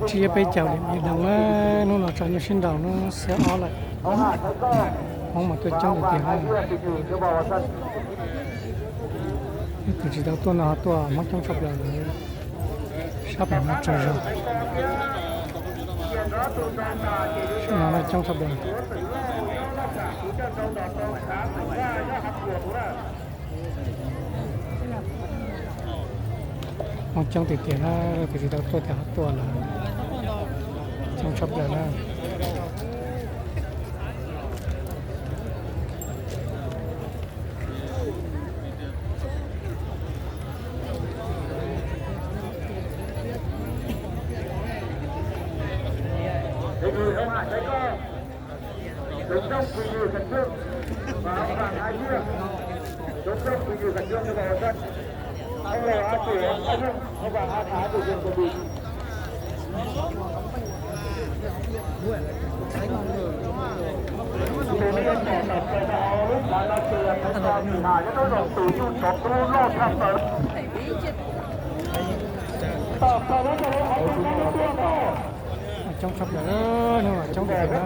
Tsib peb caug lim hiam doog na, hnub no tso nyuj sib nraus hnub xiab ob lawm. Hmoob mas tuaj coob tiag tiag na. Ib tug tsis tau tuaj no ho tuaj, Hmoob coob tshaj plaws lawm. Sab pem no tsawg zog, sab no coob tshaj plaws. Hmoob coob tiag tiag na, tus tsis tau tuaj ces ho tuaj lawm, coob tshaj plaws na. Coob tshaj plaws, hnub no coob tiag tiag na.